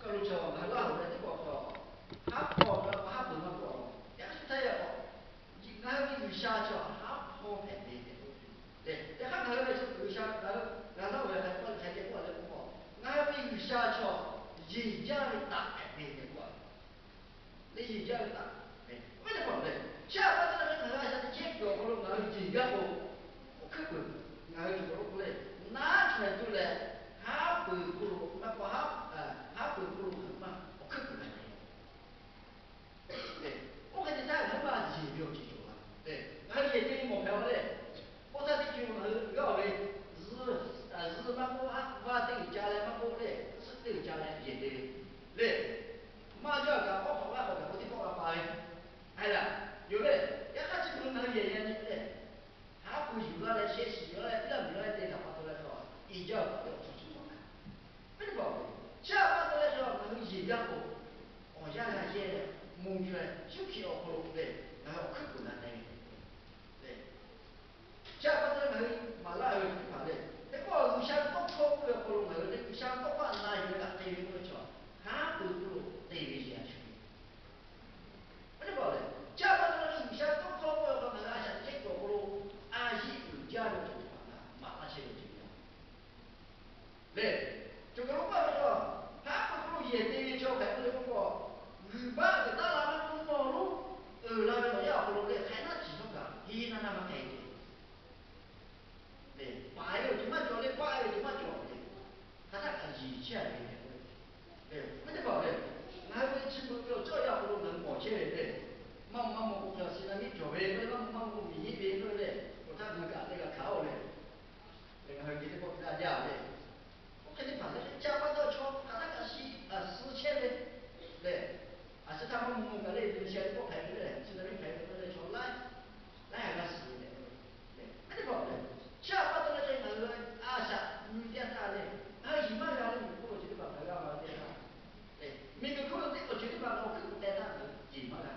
Lo chaw ngaˬ hui laˇ hoꞈ leh teˇ pawˆ k'o, haˉ pawˆ ve haˉ peuˬ maˇ k'oˆ a, yaꞈ hk'aˇ shu htaˇ ya k'o, ngaˬ hui ve G'uiˬsha chaw haˉ pawˆ hpehꞈ ve tehꞈ k'oˆ ve. Lehˬ, yaꞈ hk'aˇ ngaˬ hui ve G'uiˬsha ngaˬ hui g'a laˇ ve hk'a k'oˆ hk'a geh k'oˆ a leh k'o, ngaˬ hui ve G'uiˬsha chaw yeˬ jaˇ ve taꞈ hpehꞈ ve tehꞈ k'oˆ a. Leh yeˬ jaˇ ve taꞈ, ve teˇ pawˆ lehˬ, chi a pa taw leh ngaˬ hui a shaꞈ teꞈ chehˇ kuiˬ awˬ hk'aw lo ngaˬ hui yeˬ jaˇ k'o, oˇ hkeuˆ peuˬ ngaˬ hui tuˬ k'awꞈ lo k'oˆ leh, naˉ chaweh tuˬ leh, haˉ peuˬ hk'oˆ lo maˇ k'oˆ, haˉ peuˬ hk'oˆ lo ngaˬ hui maˇ awˬ hkeuˆ peuˬ la ve. Oˇ hk'e te htaˇ ngaˬ hui maˇ yeˬ ve awˬ ceuˬ cawˬ la. Ngaˬ hui yeˬ te ve mawˬ hpehꞈ a leh, oˇ htaˇ teˇ co ngaˬ hui g'aˇ ve, zuhꞈ maˇ k'oˆ, vaˇ teˇ g'uiˬ ca leh maˇ k'oˆ leh, suhˆ teˇ g'uiˬ ca leh yeˬ te ve lehˬ, maˇ jaˇ kaꞈ k'awˇ hk'awꞈ g'aˇ k'awꞈ kaꞈ k'oˆ teˇ pawˆ g'a pa ve, a yoˬ lehˬ, yaꞈ hk'aˇ chi beuꞈ ngaˬ hui yehˬ yaˇ nyi lehˬ, haˉ pui yuˬ laˇ leh shehˆ shiˍ laˇ leh piˇ laˇ miˬ laˇ leh te htaꞈ pa taw leh chaw, i jaˇ ve awˬ ceuˬ chi maˇ hpehꞈ. Mehˉ teˇ pawˆ, chi a pa taw leh chaw ngaˬ hui yeˬ jaˇ k'o, awˬ yanˇ g'a yehˇ leh, mvuhˇ caweh shuˉ hkiˆ awˬ hk'aw lo lehˬ, ngaˬ hui awˬ hkuiˉ peuˬ la te ve lehˬ, chi a pa taw leh ngaˬ hui maˍ laˇ ve teˇ hpaˍ lehˬ, hk'e k'o G'uiˬsha ve tawˇ hkawˇ k'oˆ ve awˬ hk'aw lo ngaˬ hui lehˬ, G'uiˬsha ve tawˇ hkawˇ na yuˬ leh g'aꞈ te ve k'oˆ ve chaw, haˉ pui hk'oˆ lo te ve yeˬ a shuˍ ve. Mehˉ teˇ pawˆ lehˬ, chi a pa taw leh G'uiˬsha ve tawˇ hkawˇ k'oˆ ve awˬ hk'aw lo ngaˬ hui a shaꞈ teꞈ chehˇ kuiˬ awˬ hk'aw lo a yiˇ uiˍ jaˇ ve awˬ ceuˬ teˇ hpaˍ kaꞈ maˍ laˇ chehˇ ve awˬ ceuˬ yoˬ. Lehˬ, cawˬ kaˬ lo k'oˆ ve chaw, haˉ pui hk'oˆ lo yehˬ te ve chaw hk'aˬ hk'e k'oˆ le k'oˆ k'o, g'uiˬ baˆ g'uiˬ taˉ la maˇ k'oˆ mawˬ lo, uiˍ la ve awˬ yaˇ awˬ hk'aw lo lehˬ, hk'aˬ hk'e naˉ tiˍ htawˇ kaꞈ henˇ naˇ naˇ maˇ hk'e te lehˬ, paˍ ve awˬ ceuˬ maˇ cawˬ leh, paˆ ve awˬ ceuˬ maˇ cawˬ lehˬ, hk'aˬ htaˇ kaꞈ yeˬ chehˇ ve tehꞈ k'oˆ ve. Mehˉ teˇ pawˆ lehˬ, ngaˬ hui ve chi beuꞈ ve awˬ cawˇ yaˇ awˬ hk'aw lo ngaˬ hui mawˬ chehˇ ve lehˬ, maˇ maˇ maw k'o, hk'e a shu na miˉ cawˬ ve k'oˆ leh, maˇ maˇ maw k'o, miˬ hiˆ ve k'oˆ leh, awˬ htaˇ ngaˬ hui kaꞈ te g'a hkanˍ oˬ lehˬ, lehˬ ngaˬ hui geh teˇ pawˆ te g'a jaˇ lehˬ, oˇ hk'e teˇ hpaˍ lehˬ, chi a pa taw chaw hk'aˬ htaˇ kaꞈ shi a suh chehˇ ve lehˬ, a shu htaˇ maˇ maw maw kaꞈ lehˬ, G'uiˬsha ve tawˇ hkawˇ hpehꞈ ve lehˬ, chi na miˉ hpehꞈ ve k'oˆ leh chaw laiˉ laiˉ a g'a suh ve lehˬ, mehˉ teˇ pawˆ lehˬ, chi a pa taw leh chaw ngaˬ hui a shaꞈ nyi teˇ htaˇ lehˬ, ngaˬ hui yeˬ maˇ g'a leh, miˬ guiˬ hk'oˆ lo awˬ ceuˬ teˇ hpaˍ ngaˬ hui g'a ma ve teˇ htaˇ lehˬ, miˬ guiˬ hk'oˆ lo teˇ awˬ ceuˬ teˇ hpaˍ ngaˬ hui hk'e k'o teh htaˇ ngaˬ hui yeˬ maˇ g'a.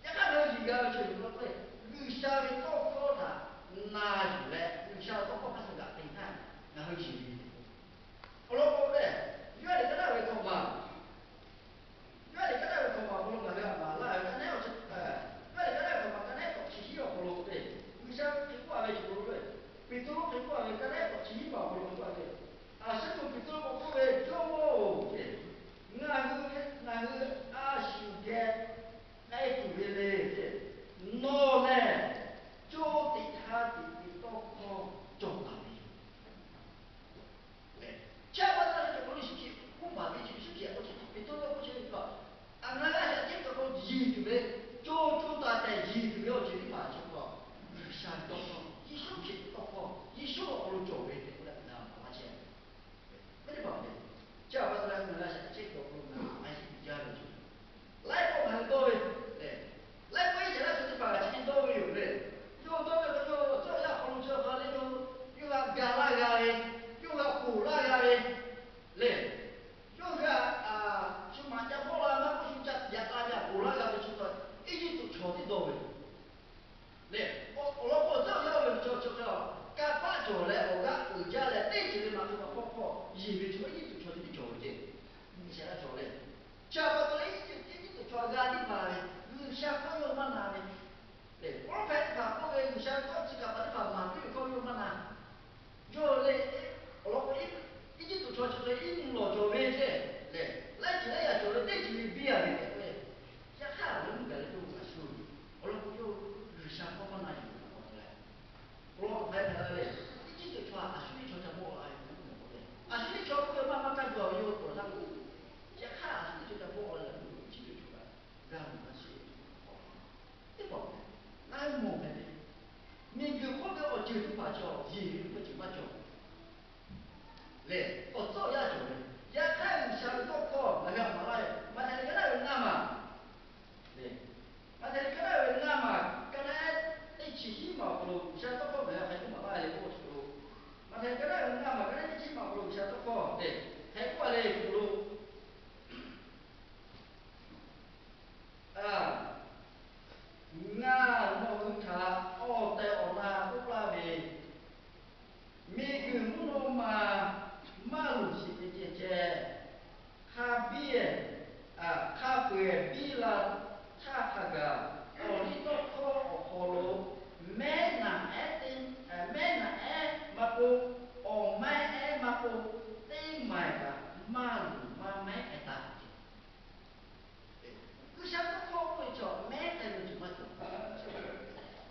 Yaꞈ hk'aˇ ngaˬ hui yeˬ g'a ve chaw yoˬ k'oˆ leh, G'uiˬsha ve tawˇ hkawˇ htaꞈ na yuˬ leh, G'uiˬsha ve tawˇ hkawˇ hk'a shuˍ g'aꞈ te htaˇ ngaˬ hui yeˬ ve awˬ lawn k'o lehˬ, yawˇ lehˬ ka naˉ ve hkawꞈ maˬ, yawˇ lehˬ ka naˉ ve hkawꞈ maˬ awˬ hk'aw lo ngaˬ hui a maˍ laˇ ve ka naˉ, yawˇ lehˬ ka naˉ ve hkawꞈ maˬ ka naˉ tawꞈ chi hiˉ awˬ hk'aw lo lehˬ, G'uiˬsha hk'e k'oˆ a ve chi k'o lo lehˬ, Peˍtruˆ hk'e k'oˆ a ve ka naˉ tawꞈ chi hiˉ maˬ awˬ hk'aw lo k'oˆ a ve, a shu tuˬ Peˍtruˆ k'awꞈ k'oˆ ve, Jawˇmawˇ-oˬ, ngaˬ hui, ngaˬ hui a shu geh k'ai tuˬ ve le tehꞈ, nawˬ lehˬ co tiꞈ ha tiꞈ ve tawˇ hkawˇ cawˬ taˍ ve yoˬ. Lehˬ, chi a pa taw leh cawˬ k'o, Yeˍsuˆ Hkriꞈ k'oˆ maˍ ve chi, Yeˍsuˆ Hkriꞈ k'oˆ chi, Peˍtruˆ k'oˆ chi ve pa, a ngaˬ hui a shaꞈ teꞈ kuiˬ k'o yeˬ tuˬ ve, co co taiˍ taiˍ yeˬ tuˬ ve awˬ ceuˬ teˇ hpaˍ chi k'o, G'uiˬsha ve tawˇ hkawˇ, Yeˍsuˆ Hkriꞈ ve tawˇ hkawˇ, Yeˍsuˆ awˬ hk'aw lo cawˬ ve tehꞈ k'oˆ leh ngaˬ hui maˍ laˇ chehˇ ve. Mehˉ teˇ hpaˍ lehˬ, chi a pa taw leh ngaˬ hui a shaꞈ teꞈ chehˇ kuiˬ awˬ hk'aw lo ngaˬ hui a shu jaˇ ve yoˬ. Laiˉ pawˆ ngaˬ hui dawˇ ve lehˬ, laiˉ pawˆ Iˉsaˍreˍlaˆ chaw teˇ hpaˍ chi hk'e dawˇ ve yoˬ lehˬ, yawˇ dawˇ ve k'o, yawˇ tawˇ yaˇ awˬ hk'aw lo chi hk'aˬ hk'e le, yawˇ g'a ga laˇ g'a ve, yawˇ g'a poˬ laˇ g'a ve lehˬ, yawˇ hui a, shu maꞈ ca hpawˇ la maˇ k'oˆ, shu ca yaꞈ la ve, a poˬ laˇ g'a ve chi hk'e, Eˇjiˇtuꞈ chaw teˇ dawˇ ve lehˬ, awˬ lawn k'o, tawˇ yaˇ ve chaw chi hk'e, kanˇ paˆ cawˬ leh awˬ g'aˇ uiˍ jaˇ leh teˇ ceuˬ le maꞈ hk'e maꞈ hpawˇ hpawˇ yeˬ ve chi Eˇjiˇtuꞈ chaw chi teˇ cawˬ ve ceh. G'uiˬsha g'a cawˬ leh, chi a pa taw leh Eˇjiˇtuꞈ chaw g'a tiˉ ma ve, G'uiˬsha hkawˇ yawˇ maˇ na ve lehˬ, pawˇ hpehꞈ teˇ hpaˍ k'oˆ ve, G'uiˬsha ve tawˇ chi kaꞈ pa teˇ hpaˍ maˍ piˇ ve hkawˇ yawˇ maˇ na. Yawˇ lehˬ, awˬ lawn k'o, Eˇjiˇtuꞈ chaw chi hk'e iˉ mvuhˇ lawˬ cawˬ ve ceh lehˬ, laiˉ ceuˬ laiˉ yaꞈ cawˬ ve teˇ ceuˬ ve biˇ a ve tehꞈ k'oˆ ve, yaꞈ hk'aˇ a lehˬ mvuhˇ gaˬ leh yawˇ hui g'a shuˍ ve, awˬ lawn k'o, yawˇ G'uiˬsha hkawˇ maˇ na yuˬ ve pa taw leh, awˬ lawn hpehꞈ hpehꞈ la lehˬ, Eˇjiˇtuꞈ chaw a shu teˇ chaw ca bawˆ la ve k'oˆ ve, a shu teˇ chaw k'oˆ ve maˇ maˇ kaˇ jaw ve yawˇ hui k'awꞈ taˇ k'o, yaꞈ hk'aˇ a shu teˇ chaw ca bawˆ la leh k'o, Eˇjiˇtuꞈ chaw kaꞈ g'a mawˬ g'a shiˍ ve teˇ pawˆ lehˬ, ngaˬ hui mawˬ hpehꞈ ve, miˬguiˬ hk'oˆ ve awˬ ceuˬ teˇ hpaˍ cawˬ, yeˬ ve k'oˆ ve ceuˬ maˇ cawˬ lehˬ, awˬ tcuhˉ awˬ yaˇ cawˬ ve. Yaꞈ hk'aˇ G'uiˬsha ve tawˇ hkawˇ ngaˬ hui a maˍ laˇ ve, Maꞈhtehˍ liꞈ ka naˉ ve ngaˇ maˬ lehˬ, Maꞈhtehˍ liꞈ ka naˉ ve ngaˇ maˬ ka naˉ teˇ chi hiˉ maˬ awˬ hk'aw lo G'uiˬsha ve tawˇ hkawˇ ngaˬ hui a hk'e k'oˆ maˍ laˇ ve k'oˆ chi k'o, Maꞈhtehˍ liꞈ ka naˉ ve ngaˇ maˬ ka naˉ teˇ chi hiˉ maˬ awˬ hk'aw lo G'uiˬsha tawˇ hkawˇ lehˬ, hk'e k'oˆ a leh k'oˆ lo, a, ngaˬ nawˬ hui htaꞈ awˬ tehˬ awˬ na k'oˆ laˇ ve, miˬguiˬ mvuhˇ naw ma maˇ teˇ maˬ kaꞈ maˇ luˬ maˇ mehˉ k'ai taˍ ve. G'uiˬsha ve tawˇ hkawˇ k'oˆ ve chaw mehˉ k'ai ve cawˬ maˇ cawˬ.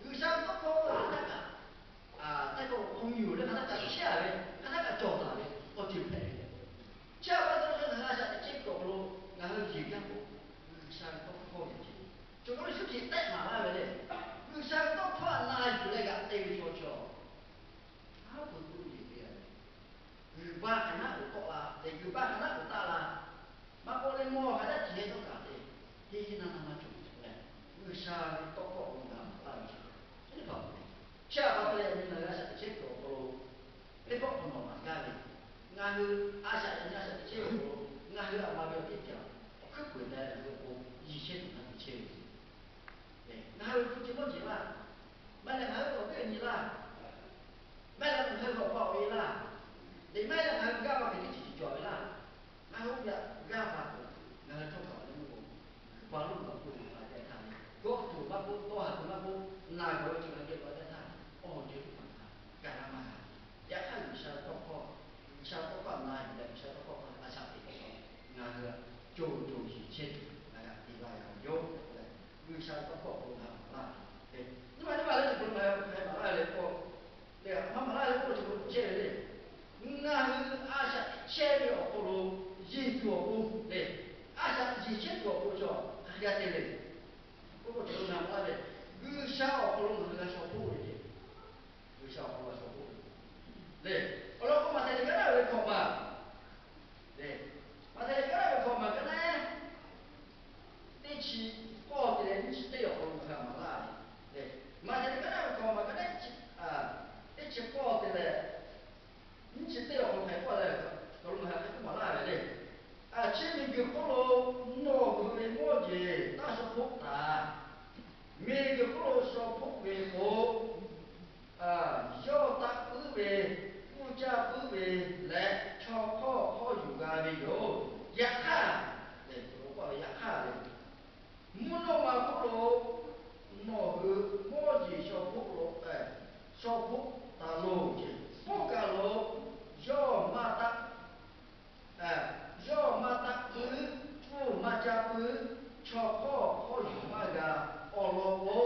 G'uiˬsha ve tawˇ hkawˇ k'oˆ ve hk'aˬ htaˇ kaꞈ, teˇ hkawˇ hk'aw yuˬ leh hk'aˬ htaˇ kaꞈ chehˇ ve, hk'aˬ htaˇ kaꞈ cawˬ taˍ ve awˬ ceuˬ hpehꞈ ve. Chi pa taw leh ngaˬ hui a shaꞈ teꞈ chehˇ kuiˬ awˬ hk'aw lo ngaˬ hui yeˬ gaˇ k'o, G'uiˬsha ve tawˇ hkawˇ ve ceuˬ, cawˬ kaꞈ Yeˍsuˆ Hkriꞈ tehˆ maˍ laˇ ve le. G'uiˬsha ve tawˇ hkawˇ a na yuˬ leh g'aꞈ te ve chaw chaw, aˉ pu tuˬ yeˬ ve a ve, g'uiˬ ba hk'aˬ naˆ uiˍ tawˆ la leh, g'uiˬ ba hk'aˬ naˆ uiˍ taˆ la, maˇ k'oˆ leh mawˬ hk'aˬ htaˇ tiˬ leh tawˇ kaꞈ te, heˆ heˆ naˇ naˇ maˇ cawˬ leh, G'uiˬsha ve tawˇ hkawˇ awˬ hk'aw lo ngaˬ hui maˍ laˇ ve chaw, teˇ hpaˍ-oˬ, chi pa taw leh nyi ngaˬ hui a shaꞈ teꞈ chehˇ kuiˬ awˬ hk'aw lo teˇ pawˆ hk'awꞈ nawˬ maˍ gaˇ ve, ngaˬ hui a shaꞈ yaꞈ nyi a shaꞈ teꞈ chehˇ kuiˬ awˬ hk'aw lo ngaˬ hui a ma ve awˬ teˇ caˬ awˬ hkuiˉ puiˍ leh ngaˬ hui awˬ pon yiˬ chehˇ tuˬ ngaˬ hui chehˇ ve, ngaˬ hui hpu ce mawˇ jeˬ laˇ, maˇ heˆ leh ngaˬ hui awˬ viˉ awˬ nyi laˇ, maˇ heˆ leh ngaˬ hui awˬ pa awˬ e laˇ, leh maˇ heˆ leh ngaˬ hui g'aˇ va hk'e teˇ ceuˬ cawˬ ve laˇ. Ngaˬ hui oˇ ve htaꞈ g'aˇ va tuˬ ngaˬ hui htawˇ kaꞈ awˬ leh meuˇ k'o, g'uiˬ ba lonˉ g'uiˬ ba k'oˆ ve hk'a gaˇ htaˇ ve, gawˇ tuˬ maˇ k'oˆ, dawˇ haˍ tuˬ maˇ k'oˆ, naˬ gawˬ ve ceuˬ hk'a gaˇ ve hk'a gaˇ htaˇ, awˬ ceuˬ teˇ hpaˍ htaꞈ gaˬ la maˇ g'a. Yaꞈ hk'aˇ G'uiˬsha ve tawˇ hkawˇ, G'uiˬsha ve tawˇ hkawˇ na yuˬ leh G'uiˬsha ve tawˇ hkawˇ hk'a a shaꞈ teꞈ hk'awꞈ nawˬ, ngaˬ hui a co co yeˬ chehˇ tuˬ ngaˬ hui htaꞈ te laˇ ve yoˬ tehꞈ k'oˆ leh, G'uiˬsha ve tawˇ hkawˇ awˬ hk'aw lo ngaˬ hui maˍ laˇ ve, nyiˇ maˬ nyiˇ maˬ leh awˬ hk'aw lo ngaˬ hui maˍ laˇ ve le k'o, leh maˇ maˍ laˇ ve k'oˆ lo chi k'o chehˇ ve le. Ngaˬ hui a shaꞈ teꞈ chehˇ ve awˬ hk'aw lo yeˬ tuˬ awˬ pon lehˬ, a shaꞈ yeˬ chehˇ tuˬ awˬ pon cawˬ hk'aˬ hk'e g'a te le. K'oˆ k'o cawˬ lo ngaˬ hui maˍ laˇ ve, G'uiˬsha awˬ hk'aw lo ngaˬ hui g'a shaw hpoˆ ve le. G'uiˬsha awˬ hk'aw lo g'a shaw hpoˆ ve le. Awˬ lawn k'o, Maꞈhtehˍ liꞈ ka naˆ ve hkawꞈ maˬ le, Maꞈhtehˍ liꞈ ka naˆ ve hkawꞈ maˬ ka naˆ teˇ chi k'awˇ te leh nyiˇ chi teˇ awˬ hk'aw lo ngaˬ hui maˍ laˇ ve le. Maꞈhtehˍ liꞈ ka naˆ ve hkawꞈ maˬ ka naˆ teˇ chi k'awˇ te leh nyiˇ chi teˇ awˬ hk'aw lo hk'aˬ hk'e k'oˆ laˇ ve le. Chi miˬguiˬ hk'oˆ lo nawˬ hui ve mawˇ jeˬ taˇ shaw hpoˆ taˍ. Miˬguiˬ hk'oˆ lo shaw hpoˆ ve k'o, yawˇ taˆ puiˉ ve, mvuhˇ caˇ puiˉ ve leh chaw hk'awˇ hk'awˇ yuˬ g'a ve yoˬ. Yaꞈ hk'aˇ, yaꞈ hk'aˇ le, mvuhˇ naw ma hk'oˆ lo nawˬ hui mawˇ jeˬ shaw hpoˆ lo, shaw hpoˆ taˍ loˬ ce. Hk'oˆ kaˬ lo yawˇ maˇ taˆ yawˇ maˇ taˆ puiˉ, mvuhˇ maˇ caˇ puiˉ, chaw hk'awˇ hk'awˇ yuˬ maˇ g'a. Awˬ lawn k'o,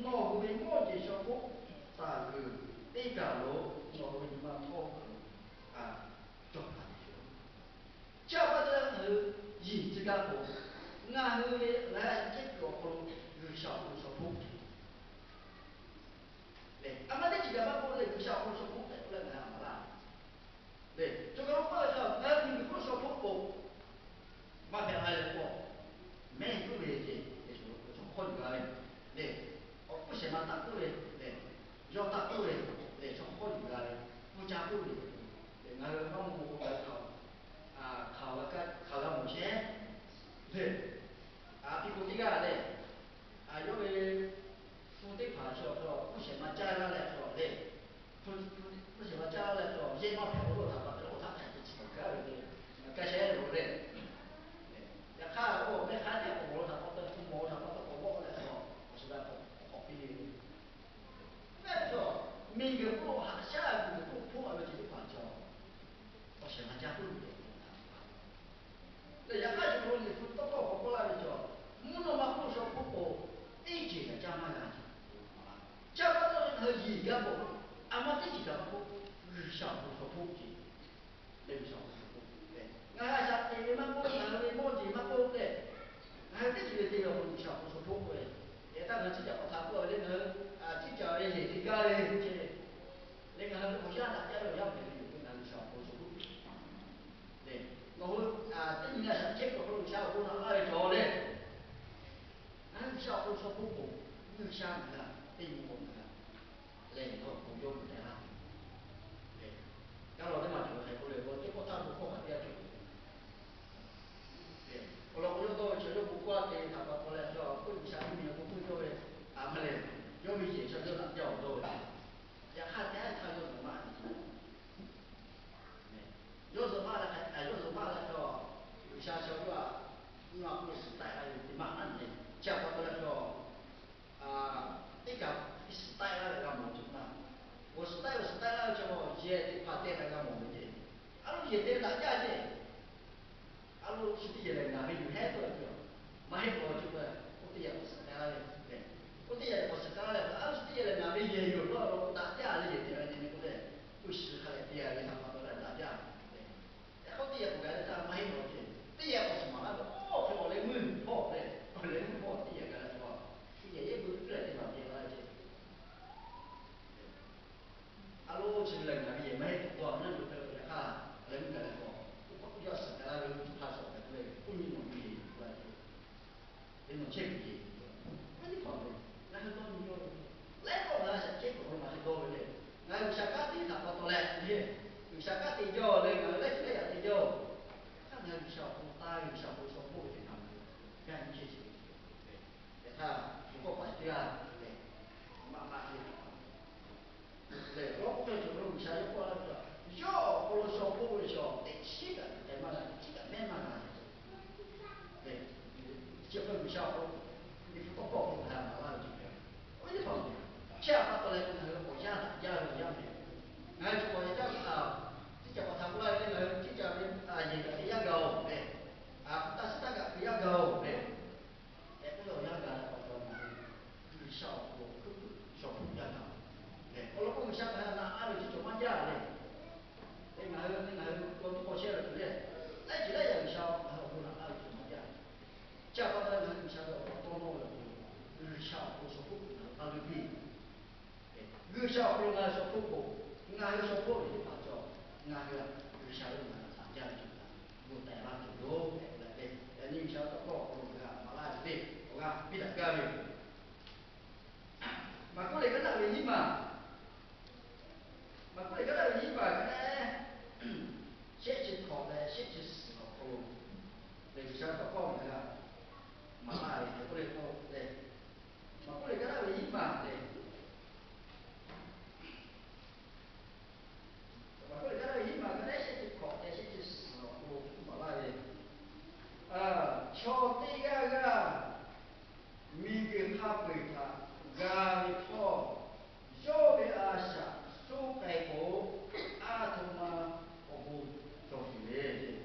nawˬ hui ve mawˇ jeˬ shaw hpoˆ taˍ g'uiˬ teˇ kaˬ lo nawˬ hui ve nyi ma htawˇ kaꞈ lo cawˬ taˍ ve yoˬ. Chi pa taw leh ngaˬ hui yeˬ tcuh gaˇ k'o, ngaˬ hui ve ngaˬ hui a shaꞈ teꞈ chehˇ kuiˬ awˬ hk'aw lo G'uiˬsha awˬ hk'aw lo shaw hpoˆ le. A ma teˇ ceuˬ kaꞈ maˇ k'oˆ leh G'uiˬsha awˬ hk'aw lo shaw hpoˆ tehꞈ k'oˆ leh ngaˬ hui a maˍ laˇ le. Cawˬ kaˬ lo k'oˆ ve htaꞈ ngaˬ hui miˬguiˬ hk'oˆ shaw hpoˆ k'o, maˇ hpehꞈ la leh k'o, mehˆ puiˉ ve ce, chaw hk'awˇ yuˬ g'a ve le. Awˬ hpfuhˇ shehˍ ma taˆ puiˉ ve le, yawˇ taˆ puiˉ ve le, chaw hk'awˇ yuˬ g'a ve, mvuhˇ caˇ puiˉ ve le. Ngaˬ hui maˇ mawˬ k'o, hk'aˬ hk'aˬ g'a mawˬ chehˇ le. A pi k'o teˇ g'aˇ le, a yawˇ ve hpu teˇ hpaˍ chaw hpfuhˇ shehˍ ma caˇ laˇ leh chaw le, hpu shehˍ ma caˇ laˇ leh chaw yehˇ maˇ hpehꞈ k'o, yawˇ htaꞈ pa taw leh awˬ htaꞈ hk'a te chi kaꞈ gaˇ ve le, ka sheh lo le. Yaꞈ hk'aˇ, oˇ mehˆ hk'aˇ teˇ k'awꞈ lo htaꞈ pa taw, hpu mawˬ htaꞈ pa taw k'awꞈ vawˆ leh chaw, awˬ shu g'a k'awꞈ k'awꞈ piˇ le. Mehˆ chaw, miˬguiˬ hk'oˆ haꞈ shaˉ miˬguiˬ hk'oˆ hpoˆ a ve ceuˬ teˇ hpaˍ chaw, awˬ shehˍ ma caˇ puiˉ ve le. Leh yaꞈ hk'aˇ, cawˬ kaˬ lo Liꞈ hpu tawˇ hkawˇ k'awꞈ k'oˆ laˇ ve cawˬ, mvuhˇ naw ma hk'oˆ shaw hpoˆ k'o, teˇ ceuˬ kaꞈ caˇ maˇ g'a ce. Chi pa taw leh ngaˬ hui yeˬ gaˇ k'o, a ma teˇ ceuˬ kaꞈ maˇ k'oˆ, G'uiˬsha awˬ hk'aw lo shaw hpoˆ ce. Leh G'uiˬsha awˬ hk'aw lo shaw hpoˆ le. Ngaˬ hui a shaꞈ teꞈ ve maˇ k'oˆ, ngaˬ hui ve mawˇ jeˬ maˇ k'oˆ leh, ngaˬ hui teˇ ceuˬ ve te ve awˬ hk'aw lo G'uiˬsha awˬ hk'aw lo shaw hpoˆ ve. Yaꞈ htaˇ ngaˬ hui teˇ caꞈ k'awꞈ htaꞈ k'oˆ ve le, ngaˬ hui teˇ caꞈ ve yeˬ te gaˇ ve ce. Leh ngaˬ hui awˬ yanˇ htaꞈ caˇ ve awˬ yanˇ hpehꞈ ve yoˬ. Ngaˬ hui G'uiˬsha awˬ hk'aw lo shaw hpoˆ ve le. Nawˬ hui teˇ nyi a shaꞈ chehˇ kuiˬ awˬ hk'aw lo G'uiˬsha awˬ bon naꞈ laˇ ve cawˬ le. Ngaˬ hui G'uiˬsha awˬ hk'aw lo shaw hpoˆ k'o, G'uiˬsha ngaˬ hui teˇ nyi k'o ngaˬ hui lehˬ, nawˬ k'o yawˇ hui tehꞈ laˇ ve. Kaˇ law teˇ maˬ cawˬ ve hk'e k'oˆ leh, k'o teˇ pawˆ htaˇ bon hkawˇ kaꞈ teˇ g'aˇ cawˬ ve. Awˬ lawn k'o, yawˇ dawˇ ve chaw yawˇ bon hkawˇ a te htaꞈ pa taw leh, chaw k'oˆ G'uiˬsha teˇ nyi a bon hkawˇ cawˇ ve, a ma lehˬ, yawˇ ve yehˬ chaw yawˇ htaꞈ jaˇ awˬ dawˇ ve. Yaꞈ hk'aˇ teˇ htaˇ yawˇ zuhꞈ maˇ ve. Yawˇ zuhꞈ maˇ leh, yawˇ zuhꞈ maˇ leh chaw, G'uiˬsha chaw yawˇ htaꞈ mvuhˇ naw ma hk'oˆ lo suhˍ taiˍ a ve teˇ maˇ a nyi le. Chi htaꞈ pa taw leh chaw, a te daꞈ jaˇ ceˇ. A lo, chi teˇ yehˬ lehˬ ngaˬ ve yuˬ hehˉ tawˆ ve yoˬ. Maˇ heˆ k'o, chi k'o, oˇ teˇ yehˬ k'awꞈ suhˍ k'ai laˇ ve, oˇ teˇ yehˬ k'awꞈ suhˍ k'ai laˇ ve, a lo, chi teˇ yehˬ lehˬ ngaˬ ve yehˬ yoˬ k'oˆ a lo, daꞈ jaˇ le yehˬ te ve nyi k'o le, uˇ shiˍ hk'a lehꞈ te a ve htaꞈ pa taw leh daꞈ jaˇ ve. Hk'e k'o teˇ yehˬ k'awꞈ gaˬ leh htaˇ maˇ heˆ lawˬ ceˇ. Teˇ yehˬ k'awꞈ suhˍ maˍ laˇ ve, oˇ hk'e awˬ leh meuˇ hpawˇ le, awˬ leh meuˇ hpawˇ teˇ yehˬ gaˬ leh k'o, teˇ yehˬ yehˉ beuꞈ leh te maˍ te laˇ ve ceˇ. A lo, chi ve lehˬ ngaˬ ve yehˬ maˇ heˆ k'o, a naˉ lo hk'e lo yaꞈ hk'aˇ, awˬ leh meuˇ gaˬ leh k'o, oˇ hk'aw k'oˆ jaˇ suhˍ k'ai laˇ ve, oˇ hk'aˇ suhˍ k'ai k'oˆ le, oˇ nyi nawˬ ve yehˬ k'oˆ la ceˇ. Ve nawˬ chehˇ ve yehˬ, a nyi hk'aw ve, ngaˬ hui dawˇ nyi yawˇ ve, laiˉ k'awˆ ngaˬ hui a shaꞈ chehˇ kuiˬ awˬ hk'aw lo ngaˬ hui dawˇ ve le. Ngaˬ hui G'uiˬsha kanˉ te htaꞈ pa taw leh le, G'uiˬsha kanˉ te jaˇ le, ngaˬ hui laiˉ ceuˬ laiˉ yaꞈ te jaˇ. Hk'aˇ ngaˬ hui G'uiˬsha awˬ hk'aw lo taˇ ve, G'uiˬsha awˬ hk'aw lo shaw hpoˆ ve teˇ hpaˍ ngaˬ hui g'a nyi chehˇ sheˍ ve. Yaꞈ hk'aˇ, mvuhˇ kawˆ paˍ teˇ g'aˇ lehˬ, maˇ maˇ te lehˬ, lawˇ k'oˆ ve chaw lo G'uiˬsha yawˇ kawˆ laˇ ve chaw, yawˇ awˬ hk'aw lo shaw hpoˆ ve chaw teꞈ chiˉ kaꞈ te maˇ g'a, teꞈ chiˉ kaꞈ mehˉ maˇ g'a leh, chi hk'e G'uiˬsha awˬ hk'aw lo, Liꞈ hpu tawˇ hkawˇ awˬ hk'aw lo ngaˬ hui maˍ laˇ ve chi hk'e, oˇ ve teˇ hpaˍ chi htaꞈ pa taw leh ngaˬ hui awˬ yanˇ htaꞈ jaˇ ve awˬ yanˇ ve, ngaˬ hui chi k'awꞈ yaꞈ jaˇ ve htaꞈ, teˇ caꞈ k'awꞈ htaꞈ k'oˆ laˇ ve le, ngaˬ hui teˇ caꞈ ve yehˬ kaꞈ te yaˇ g'a-oˬ le, a hpu taˇ suhˉ taˇ kaꞈ te yaˇ g'a-oˬ le. Hk'e k'oˆ ve awˬ yanˇ gaˬ leh pa taw ngaˬ hui G'uiˬsha awˬ hk'aw lo heuˆ heuˆ shaw hpoˆ jaˇ g'a-oˬ. Awˬ lawn k'o G'uiˬsha ngaˬ hui naꞈ laˇ ve chi cawˬ maˇ jaˇ le. Leh ngaˬ hui, ngaˬ hui g'aw tuˬ k'aw chehˇ ve tuˬ le, laiˉ ceuˬ laiˉ yaꞈ G'uiˬsha ngaˬ hui awˬ hk'aw lo naꞈ laˇ ve chi cawˬ maˇ jaˇ. Chi htaꞈ pa taw leh ngaˬ hui G'uiˬsha ve awˬ hk'aw lo tawˇ nawˇ ve awˬ hk'aw lo G'uiˬsha awˬ hk'aw lo shaw hpoˆ tuˬ ngaˬ hui k'a leuˆ piˇ G'uiˬsha awˬ hk'aw lo ngaˬ hui shaw hpoˆ k'o, ngaˬ hui shaw hpoˆ ve teˇ hpaˍ cawˬ, ngaˬ hui G'uiˬsha ve ngaˬ hui htaꞈ jaˇ ve yoˬ, g'uˇ taiˍ laˇ tuˬ yoˬ tehꞈ leh, yaꞈ nyi G'uiˬsha tawˇ hkawˇ awˬ hk'aw lo ngaˬ hui maˍ laˇ ve awˬ g'aˇ piˇ daꞈ gaˇ ve yoˬ. Maˍkuˆ lehˬ ka daˆ ve nyiˇ maˬ, Maˍkuˆ lehˬ ka daˆ ve nyiˇ maˬ ka neˉ, shehˆ chi hkawꞈ leh shehˆ chi suhˍ awˬ hk'aw lo lehˬ, G'uiˬsha tawˇ hkawˇ ngaˬ hui maˍ laˇ ve hk'e k'oˆ le k'o lehˬ, Maˍkuˆ lehˬ ka daˆ ve nyiˇ maˬ lehˬ, Maˍkuˆ lehˬ ka daˆ ve nyiˇ maˬ ka neˉ shehˆ chi hkawꞈ leh shehˆ chi suhˍ awˬ hk'aw lo k'oˆ maˍ laˇ ve, chaw teˇ g'aˇ g'aˇ miˬguiˬ hk'a peu-eˬ htaꞈ g'a ve htawˇ, yawˇ ve a shaꞈ suh k'ai k'o, a htoꞈ ma awˬ bon cawˬ tuˬ le.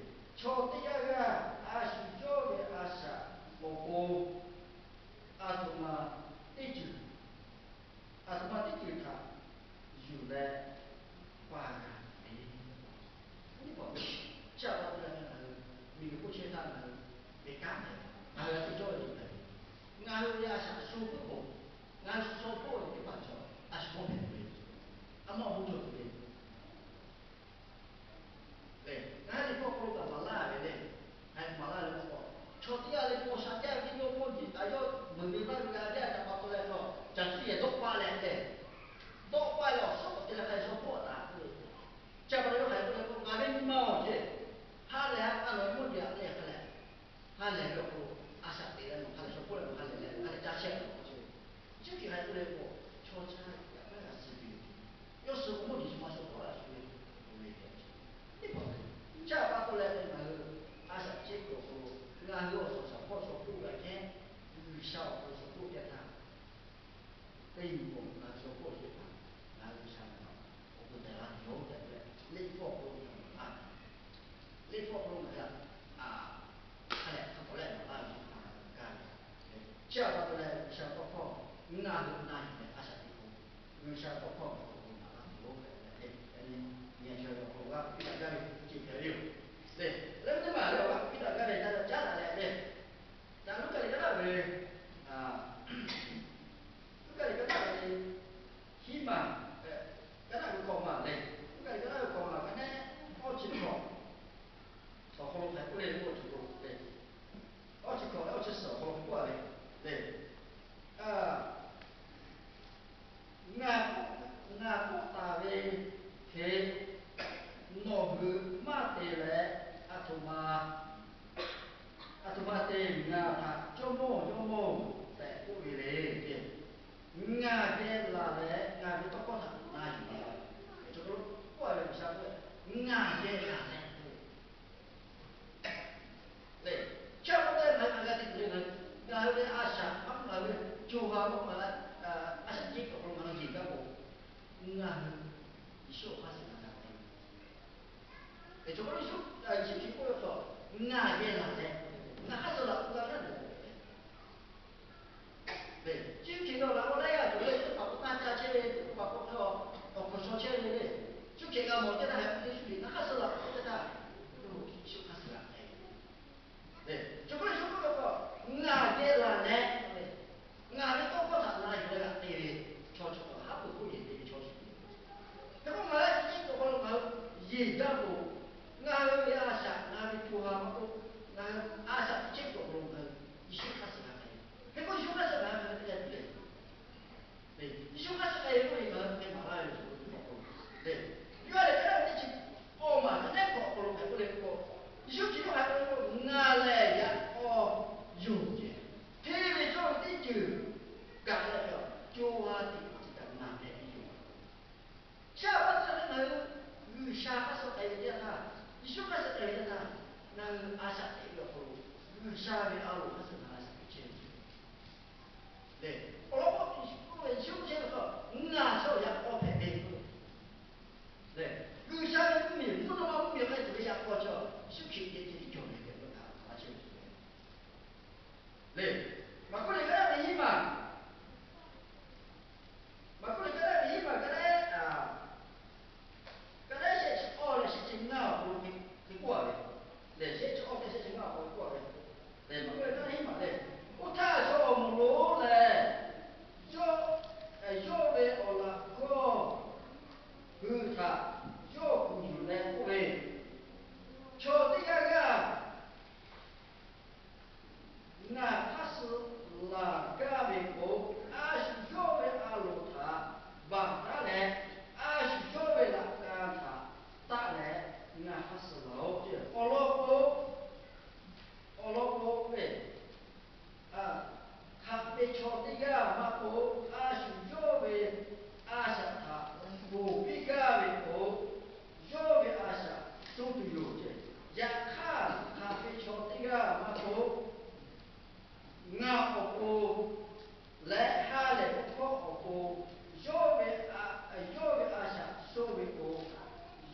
Chaw teˇ g'aˇ g'aˇ a shu yawˇ ve a shaꞈ awˬ pon a htoꞈ ma teˇ ceuˬ, a htoꞈ ma teˇ ceuˬ htaꞈ yuˬ leh paˍ g'a tuˬ le. Nyi paˍ chi a pa taw leh ngaˬ hui miˬguiˬ hk'oˆ chehˇ htaˇ ngaˬ hui ve kanˉ hpehꞈ, ngaˬ hui g'a te cawˇ ve yoˬ tehꞈ, ngaˬ hui ve a shaꞈ shu puiˉ k'o, ngaˬ hui shu shaw hpoˆ ve teˇ hpaˍ cawˬ a shu hpawˇ hpehꞈ tuˬ le. A maˇ awˬ bon cawˬ tuˬ le. Lehˬ, ngaˬ hui Liꞈ hpu awˬ hk'aw lo kaꞈ maˍ laˇ ve le. Ngaˬ hui maˍ laˇ ve k'o, chaw teˇ g'aˇ le k'o, shaꞈ jaˇ ve teˇ yawˇ mawˇ jeˬ a yawˇ meuꞈ ve maˇ ve g'a jaˇ ve htaꞈ pa taw leh k'o, caˬ tuˉ yehˬ dawˆ paˆ leh lehˬ, dawˆ paˆ leh awˬ suhˉ k'awꞈ te leh hk'a leh shaw hpoˆ taˍ k'oˆ ve. Chi pa taw yawˇ hk'aˬ hk'e k'oˆ le k'o, ngaˬ ve nyi ma-oˬ ceˇ, ha lehˬ ha a nawˬ ve mawˇ jeˬ a lehˬ hk'a leh, ha lehˬ ve awˬ hk'aw lo a shaꞈ teꞈ leh nawˬ hk'a leh shaw hpoˆ leh nawˬ ha lehˬ leh hk'a leh caˇ chehˇ a nawˬ k'oˆ ve. Chi hk'e hk'aˬ hk'e k'oˆ le k'o, chaw chi htaꞈ kaꞈ maˇ g'a suh ve yoˬ. Yawˇ suh k'o mawˇ jeˬ chi ma shaw hpoˆ a shu ve, oˇ ve hk'e, teˇ hpaˍ ve, chi a pa taw leh ngaˬ hui a shaꞈ chehˇ kuiˬ awˬ hk'aw lo ngaˬ hui awˬ suhˍ shaw hpawˇ shaw hpoˆ g'a kehˉ, G'uiˬsha awˬ hk'aw lo shaw hpoˆ teˇ htaˇ, teˇ nyi k'o ngaˬ hui shaw hpoˆ teˇ hpaˍ ngaˬ hui G'uiˬsha ve awˬ bon tehꞈ la tuˬ yoˬ tehꞈ leh, Liꞈ hpu awˬ hk'aw lo ngaˬ hui maˍ laˇ ve, Liꞈ hpu awˬ hk'aw lo ngaˬ hui a hk'a lehˬ hk'a k'awꞈ leh maˍ laˇ ve teˇ hpaˍ g'a ve, chi a pa taw leh G'uiˬsha tawˇ hkawˇ ngaˬ hui na yuˬ leh a shaꞈ teꞈ k'o, G'uiˬsha tawˇ hkawˇ ngaˬ hui awˬ hk'aw lo maˍ laˇ tuˬ yoˬ tehꞈ leh, yaꞈ nyi ngaˬ hui awˬ hk'aw lo g'a piˇ daꞈ gaˇ ve ceuˬ hpehꞈ ve yoˬ. Lehˬ, leh teˇ maˬ leh awˬ g'a piˇ daꞈ gaˇ ve htaꞈ caˉ daꞈ leh lehˬ, Luˉkaꞈ liꞈ ka daˆ ve, Luˉkaꞈ liꞈ ka daˆ ve hiˉ maˬ, ka daˆ ve hkawꞈ maˬ lehˬ, Luˉkaꞈ liꞈ ka daˆ ve hkawꞈ maˬ ka neˉ awˇ chi hkawꞈ awˬ hk'aw lo hk'aˬ hk'e k'oˆ le k'oˆ tuˬ k'o lehˬ, awˇ chi hkawꞈ leh awˇ chi suhˍ awˬ hk'aw lo k'oˆ a ve lehˬ, ngaˬ, ngaˬ k'oˆ taˍ ve hk'e nawˬ hui maˇ te leh, a htoꞈ ma, a htoꞈ ma te ngaˬ htaꞈ Jawˇmawˇ, Jawˇmawˇ tehꞈ k'oˆ ve le. Ngaˬ geh laˬ leh ngaˬ ve tawˇ hkawˇ htaꞈ na yuˬ ve, k'oˆ a ve G'uiˬsha k'oˆ ve, ngaˬ geh laˬ leh k'oˆ ve le. Chi a pa taw leh ngaˬ hui a g'a te tuˬ le, ngaˬ hui ve a shaꞈ maˇ k'oˆ, ngaˬ hui ve co ha maˇ k'oˆ, a shaꞈ teˇ hkawꞈ hk'aw lo ngaˬ hui yeˬ gaˇ k'o, ngaˬ hui Yeˍsuˆ awˬ hk'aˇ suh g'a g'a te ve Chaw hk'a lo Yeˍsuˆ, Yeˍsuˆ Hkriꞈ k'oˆ ve hk'aw, ngaˬ geh laˬ leh, ngaˬ hk'aˇ suh laꞈ k'oˆ g'a naˉ lehˬ. Yeˍsuˆ Hkriꞈ nawˬ laꞈ g'awˇ laiˉ g'aˇ cawˬ leh teˇ hpaˍ k'o taˇ ca chehˇ ve, teˇ hpaˍ k'o hk'e awˬ hk'awꞈ shaw chehˇ ve le. Yeˍsuˆ Hkriꞈ g'a mawˬ teˇ htaˇ hk'e k'oˆ le, Yeˍsuˆ Hkriꞈ ngaˬ hk'aˇ suh laꞈ k'oˆ teˇ htaˇ, Yeˍsuˆ Hkriꞈ hk'aˇ suh g'a k'ai ve. Chaw hk'a lo Yeˍsuˆ k'oˆ ve k'o, ngaˬ geh laˬ leh, ngaˬ ve tawˇ hkawˇ htaꞈ na yuˬ leh g'a te ve chaw cawˬ, haˉ pui k'oˆ yehˬ te ve chaw cawˬ. Hk'e k'o ngaˬ hui teˇ ceuˬ awˬ hk'aw lo ngaˬ hui yeˬ jaˇ k'o, ngaˬ hui ve a shaꞈ, ngaˬ hui ve co ha maˇ k'oˆ, ngaˬ hui a shaꞈ teˇ ceuˬ awˬ hk'aw lo ngaˬ hui Yeˍsuˆ hk'aˇ suh g'a k'ai ve. Hk'e k'o Yeˍsuˆ hk'aˇ suh ngaˬ hui hk'aˬ hk'e te leh tuˬ le. Yeˍsuˆ hk'aˇ suh k'ai ve k'oˆ ve ngaˬ hui hk'e maˍ laˇ ve yoˬ. Yawˇ lehˬ hk'e te chi awˬ maˬ hk'e nehˉ hk'awꞈ awˬ hk'aw lo hk'e k'oˆ le k'o, Yeˍsuˆ Hkriꞈ yawˇ hk'aˬ hk'e k'oˆ le k'o, ngaˬ lehˬ yaꞈ k'aw yonˍ ceˬ. Hteˇ ve cawˇ ve teˇ ceuˬ kaꞈ leh, co ha teꞈ chi kaꞈ ngaˬ hpehꞈ ve yoˬ. Chi a pa taw leh ngaˬ hui G'uiˬsha hk'aˇ suh k'ai ve teˇ htaˇ, Yeˍsuˆ hk'aˇ suh k'ai ve teˇ htaˇ, ngaˬ hui a shaꞈ teꞈ ve awˬ hk'aw lo G'uiˬsha ve a loˍ hk'aˇ suh ngaˬ hui a shaꞈ teꞈ chehˇ ve. Lehˬ, awˬ lawn k'o, Yeˍsuˆ k'oˆ ve, Yeˍsuˆ k'oˆ chehˇ ve k'o, ngaˬ chaw yaꞈ k'aw hpehꞈ ve k'o, lehˬ, G'uiˬsha ve mvuhˇmiˬ, mvuhˇ naw ma mvuhˇmiˬ hk'e tuˬ ve yaꞈ k'aw chaw, Yeˍsuˆ Hkriꞈ geh ceh tiˉ cawˬ ve hk'e k'oˆ htaꞈ a chehˇ ve yoˬ. Lehˬ, Maˍkuˆ liꞈ ka naˉ ve hiˉ maˬ, Maˍkuˆ liꞈ ka naˉ ve hiˉ maˬ ka naˉ, ka naˉ shehˆ chi awˇ leh shehˆ chi ngaˇ awˬ hk'aw lo hk'e k'oˆ a ve, lehˬ, shehˆ chi awˇ leh shehˆ chi ngaˇ awˬ hk'aw lo k'oˆ a ve, lehˬ, Maˍkuˆ liꞈ ka naˉ hiˉ maˬ lehˬ, oˇ htaˇ chaw awˬ moˍ lonˉ lehˬ, yawˇ, yawˇ ve awˬ laꞈ g'awˇ hui htaꞈ yawˇ kuˬ yuˬ leh k'oˆ ve, Chaw teˇ g'aˇ g'aˇ ngaˬ hk'aˇ suh laˬ gaˇ ve k'o, a shu yawˇ ve a loˍ htaꞈ baˬ taˉ leh, a shu yawˇ ve laꞈ ka htaꞈ taˆ leh ngaˬ hk'aˇ suh laˬ-oꞈ. Awˬ lawn k'o, awˬ lawn k'o ve, hk'aˬ ve chaw teˇ g'aˇ maˇ k'oˆ, a shu yawˇ ve a shaꞈ htaꞈ ponˬ piˇ gaˇ ve k'o, yawˇ ve a shaꞈ suh tuˬ yoˬ ce. Yaꞈ hk'aˇ, hk'aˬ ve chaw teˇ g'aˇ maˇ k'oˆ, ngaˬ awˬ pon leh ha lehˬ hkawˇ awˬ pon yawˇ ve, yawˇ ve a shaꞈ suh ve k'o,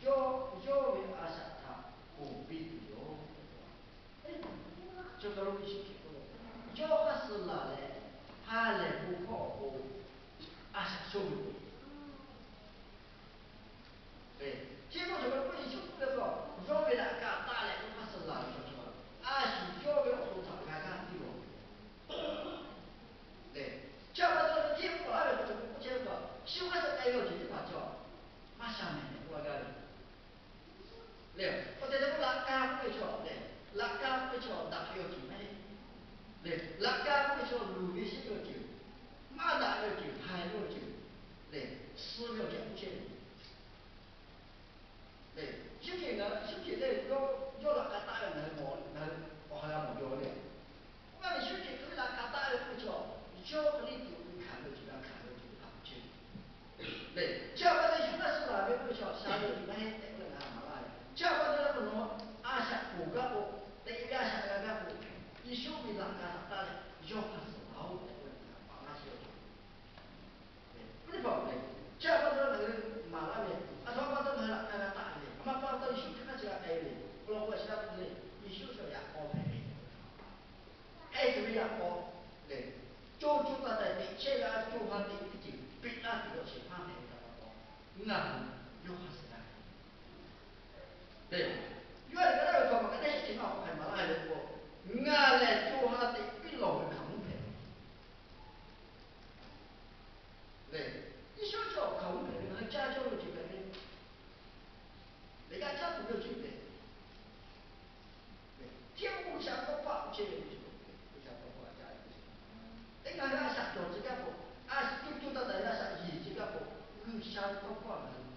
yawˇ, yawˇ ve a shaꞈ htaꞈ ponˬ piˇ tuˬ yoˬ. Chaw hk'a lo Yeˍsuˆ Hkriꞈ k'oˆ ve, yawˇ hk'aˇ suh laˬ leh, ha lehˬ bon hkawˇ awˬ pon a shaꞈ shoˉ ve k'o, chi k'oˆ cawˬ ve k'o, Yeˍsuˆ k'oˆ ve k'o, yawˇ ve laꞈ ka taˆ leh yawˇ hk'aˇ suh laˬ ve chaw, a shu yawˇ ve awˬ to htaꞈ g'a g'aˇ piˇ lawˬ ve. Lehˬ, chi a pa taw leh hteˇ k'oˆ laˇ ve k'o, cawˬ ve k'oˆ chehˇ ve k'o, Yeˍsuˆ hk'aˇ suh k'ai ve awˬ ceuˬ teˇ hpaˍ cawˬ, maˇ sha mehˍ leh k'oˆ laˇ gaˇ ve. Lehˬ, awˬ tehˬ tehˬ k'o laꞈ ka k'oˆ ve chaw lehˬ, laꞈ ka k'oˆ ve chaw daꞈ ve awˬ ceuˬ maˇ heˆ. Lehˬ, laꞈ ka k'oˆ ve chaw luˬ ve sheˆ ve awˬ ceuˬ, maˇ daꞈ ve awˬ ceuˬ, haiˬ ve awˬ ceuˬ, lehˬ, suh ve awˬ ceuˬ k'oˆ chehˇ ve. Lehˬ, Yeˍsuˆ Hkriꞈ ngaˬ, Yeˍsuˆ Hkriꞈ lehˬ, yawˇ laꞈ ka taˆ ve ngaˬ hui mawˬ, ngaˬ hui awˬ ha g'a mawˬ jaw leh, k'oˆ gaˇ ve Yeˍsuˆ Hkriꞈ ve laꞈ ka taˆ ve k'oˆ ve chaw, yawˇ hk'e le tuˬ ve hkanˍ ve awˬ ceuˬ g'a hkanˍ ve awˬ ceuˬ teˇ hpaˍ k'oˆ chehˇ ve. Lehˬ, chi a pa taw Yeˍsuˆ hk'aˇ suh laˬ ve k'oˆ ve chaw, sha ve awˬ ceuˬ maˇ heˆ tehꞈ k'oˆ leh ngaˬ hui maˍ laˇ ve. Chi a pa taw leh nawˬ a shaꞈ ponˬ gaˇ k'o, teꞈ ve a shaꞈ g'a gaˇ k'o, Yeˍsuˆ ve laꞈ ka htaꞈ taˆ leh yawˇ hk'aˇ suh laˬ-oꞈ tehꞈ k'oˆ leh ngaˬ hui maˍ laˇ chehˇ ve. Teˇ hpaˍ-oˬ lehˬ, chi a pa taw ngaˬ hui maˍ laˇ ve, a htoꞈ ma pa taw ngaˬ hui laꞈ ka g'a taˆ ve le. A ma pa taw Yeˍsuˆ Hkriꞈ hk'aˇ suh g'a k'ai ve le. Awˬ lawn k'o, a shu g'a k'oˆ ve, Yeˍsuˆ chaw yaꞈ k'aw hpehꞈ ve, k'ai tuˬ ve yaꞈ k'aw lehˬ, co co taiˍ taiˍ teꞈ chehˇ g'a, co ha teꞈ teˇ ceuˬ peꞈ laˇ tuˬ ve awˬ shehˍ hpaˇ hpehꞈ ve htaꞈ pa taw, ngaˬ hui yawˇ hk'aˇ suh g'a hpehꞈ ve. Yawˇ htaꞈ g'a laˇ ve htaꞈ maˇ ka teˇ shehˆ chi ngaˇ awˬ hk'aw hk'aˬ maˍ laˇ ve le k'o, ngaˬ lehˬ co ha teꞈ piˇ lawˬ ve hkaoˍmonˇ hpehꞈ ve le. Yeˍsuˆ chaw hkaoˍmonˇ hpehꞈ ve, ngaˬ hui caˇ cawˇ ve ceuˬ hpehꞈ ve, lehˬ g'a caˇ tuˬ ve awˬ ceuˬ hpehꞈ ve. Hteˇ k'o G'uiˬsha tawˇ hkawˇ a ceh ve, G'uiˬsha tawˇ hkawˇ a caˇ ve. Teˇ ngaˬ hui a shaꞈ cawˬ ceh gaˇ k'o, a shaꞈ co co taiˍ taiˍ ve a shaꞈ yeˬ ceh gaˇ k'o, G'uiˬsha ve tawˇ hkawˇ a ngaˬ hui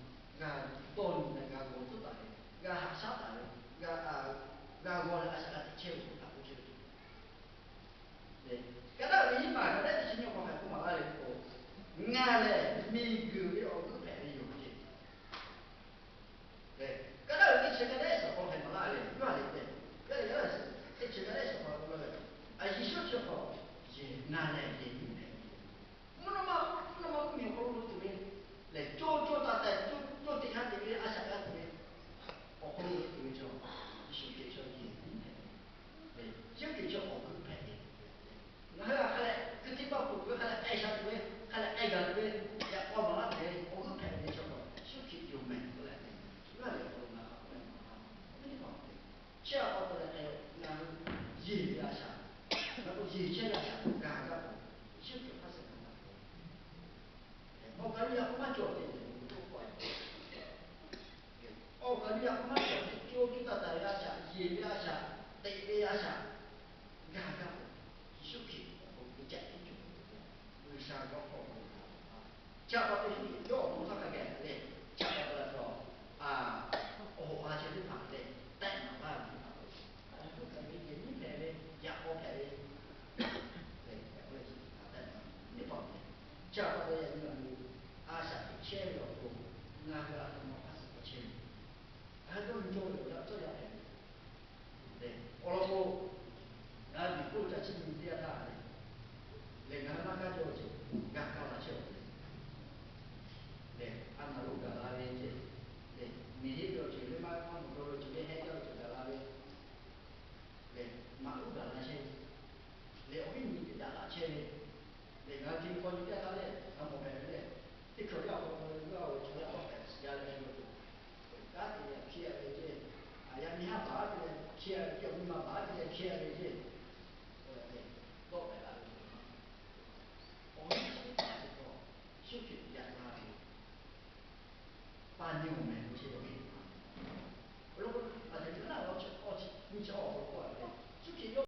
Chi a pa taw leh hk'e, ngaˬ hui yeˬ ve a shaꞈ, ngaˬ hui yeˬ chehˇ ve a shaꞈ gaˬ gaˇ k'o, Yeˍsuˆ Hkriꞈ hk'aˇ suh gaˬ gaˇ k'o, awˬ kaˍ liˇ yaꞈ k'o maˇ cawˬ te leh, awˬ kaˍ liˇ yaꞈ k'o maˇ cawˬ te, co co taˍ taˍ ve a shaꞈ, yeˬ ve a shaꞈ, teꞈ ve a shaꞈ gaˬ gaˇ k'o, Yeˍsuˆ Hkriꞈ awˬ hk'aw lo geh caꞈ tiˉ cawˬ ve, G'uiˬsha g'awˇ hk'aw lo g'a ve. Chi a pa taw Yeˍsuˆ Hkriꞈ yawˇ awˬ to hk'aˇ hk'a gaˬ leh, chi a pa taw leh, awˬ ha chehˇ teˇ hpaˍ leh tehˆ maˍ laˇ ve teˇ hpaˍ, awˬ hk'aˇ hk'e ve, yehˬ miˉ hpehꞈ ve, yaꞈ k'aw hpehꞈ ve, leh yaꞈ k'aw leh chi htaꞈ tehˆ maˍ ve teˇ hpaˍ leh, chi a pa taw yaꞈ nyi ngaˬ hui a shaꞈ teꞈ chehˇ ve awˬ hk'aw lo, ngaˬ hui a htoꞈ ma hk'aˇ suh k'awꞈ chehˇ ve, ngaˬ hui dawˇ nyi cawˇ ve awˬ yaˇ cawˇ yaˇ hpehꞈ ve, leh awˬ lawn k'o, ngaˬ hui miˬ hk'oˆ lo ca chiˇ nyi teˇ g'aˇ htaˇ leh, leh ngaˬ hui maˇ kaˇ cawˇ ve ceuˬ g'a kaˇ la chehˇ awˬ hk'e leh, a naˬ lo gaˬ la ve ceh, leh miˬ heˆ ve awˬ ceuˬ leh maˇ maˇ mawˬ cawˇ ve ceuˬ leh heh jaˇ ve ceuˬ gaˬ la ve, leh maꞈ uˉ gaˬ la chehˇ ve, leh awˬ viˉ nyi teˇ daꞈ laꞈ chehˇ ve, leh ngaˬ hui ti ve hk'aw nyi teˇ g'aˇ htaˇ leh g'a mawˬ hpehꞈ ve leh, teˇ hkui awˬ yaˇ awˬ hk'aw lo g'a ve chaw yaˇ tawˆ pehˍ shiˍ jaˇ leh, kanˉ te leh hkiˇ a ve ceh, yaꞈ nyi haˉ baˬ te leh hkiˇ a ve ceh, awˬ miˇ ma baˬ te leh hkiˇ a ve ceh, leh tawˆ pehˍ la ve awˬ viˉ chi teˇ hpaˍ teˇ hpaˍ Yeˍsuˆ Hkriꞈ yaꞈ la ve pa nyi awˬ mehˍ lo chehˇ ve awˬ viˉ teˇ hpaˍ, awˬ lawn k'o, a hk'e te naˇ awˬ chi nyi chi awˬ hk'aw lo k'oˆ a ve, Yeˍsuˆ Hkriꞈ yawˇ